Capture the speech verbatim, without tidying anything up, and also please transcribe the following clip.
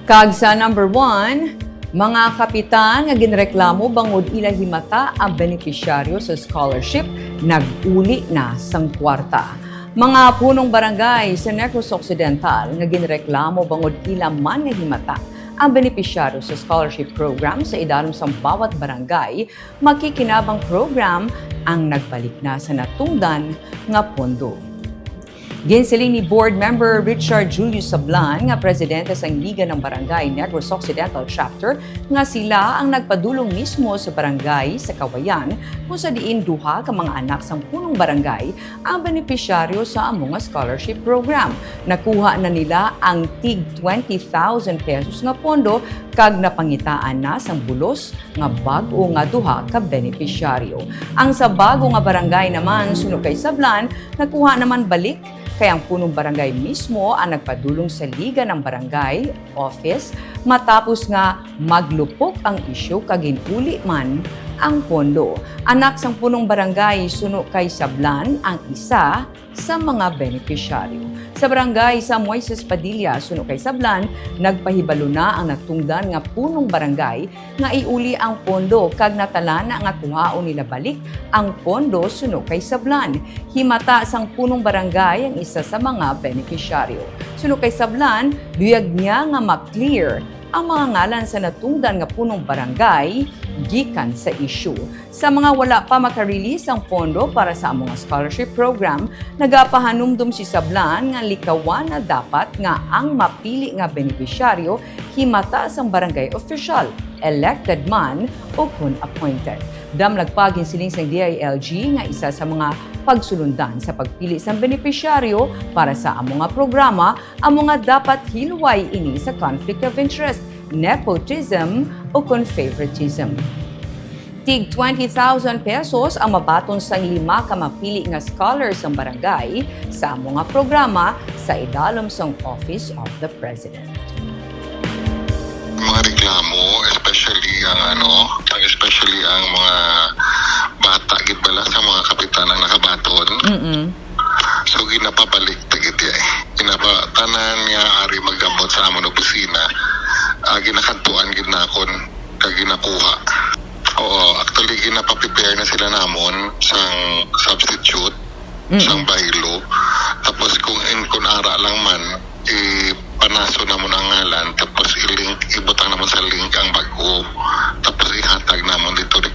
Kag sa number one, mga kapitan nga ginreklamo bangod ila himata ang benepisyaryo sa scholarship nag-uli na sang kwarta. Mga punong barangay sa Negros Occidental nga ginreklamo bangod ila man nga himata ang benepisyaryo sa scholarship program sa idalom sang bawat barangay makikinabang program ang nagbalik na sa natungdan nga pondo. Ginsiling ni Board Member Richard Julio Sablan, nga presidente sang Liga ng Barangay Negros Occidental Chapter, nga sila ang nagpadulong mismo sa barangay sa Kawayan, kung sa diin duha ka mga anak sang punong barangay ang benepisyaryo sa amo nga scholarship program. Nakuha na nila ang tig twenty thousand pesos nga pondo kag napangitaan na sang bulos nga bag-o nga duha ka benepisyaryo. Ang sa bag-o nga barangay naman, suno kay Sablan, nakuha naman balik, kay ang punong barangay mismo ang nagpadulong sa Liga ng Barangay Office matapos nga maglupok ang isyu kag ginuli man ang pondo. Anak sang punong barangay, suno kay Sablan, ang isa sa mga benepisyaryo. Sa barangay sa Moises Padilla, suno kay Sablan, nagpahibalo na ang natungdan nga punong barangay nga iuli ang pondo kag natala na nga kuhaon nila balik ang pondo, suno kay Sablan. Himata sang punong barangay ang isa sa mga benepisyaryo. Suno kay Sablan, luyag niya nga ma-clear ang mga ngalan sa natungdan nga punong barangay gikan sa isyu. Sa mga wala pa maka-release ang pondo para sa amo nga scholarship program, nagapahanumdom si Sablan nga likawan na dapat nga ang mapili nga benepisyaryo himata sang barangay official, elected man o kon appointed. Damlag pa, ginsiling sang D I L G nga isa sa mga pagsulundan sa pagpili sang benepisyaryo para sa amo nga programa, amo nga dapat hilway ini sa conflict of interest, nepotism o kon favoritism. Tig twenty thousand pesos ang mabaton sang lima ka mapili nga scholars sang barangay sa amo nga programa sa idalom sang Office of the President. Mga reklamo, especially ang ano, ang especially ang mga bata gid bala sa mga kapitan ang nakabaton. Mm-mm. So ginapabalik ta gid ya eh. Ginapatanan niya ari magabot sa amon opisina. Ah, ginakantuan gid nakon kag ginakuha. Oo, actually ginapaprepare na sila namon sang substitute, Mm. sang baylo. Tapos kung in kung ara lang man, ipanaso namon ang ngalan, tapos i-link, ibutang namon sa link ang bag-o. Tapos ihatag namon dito ni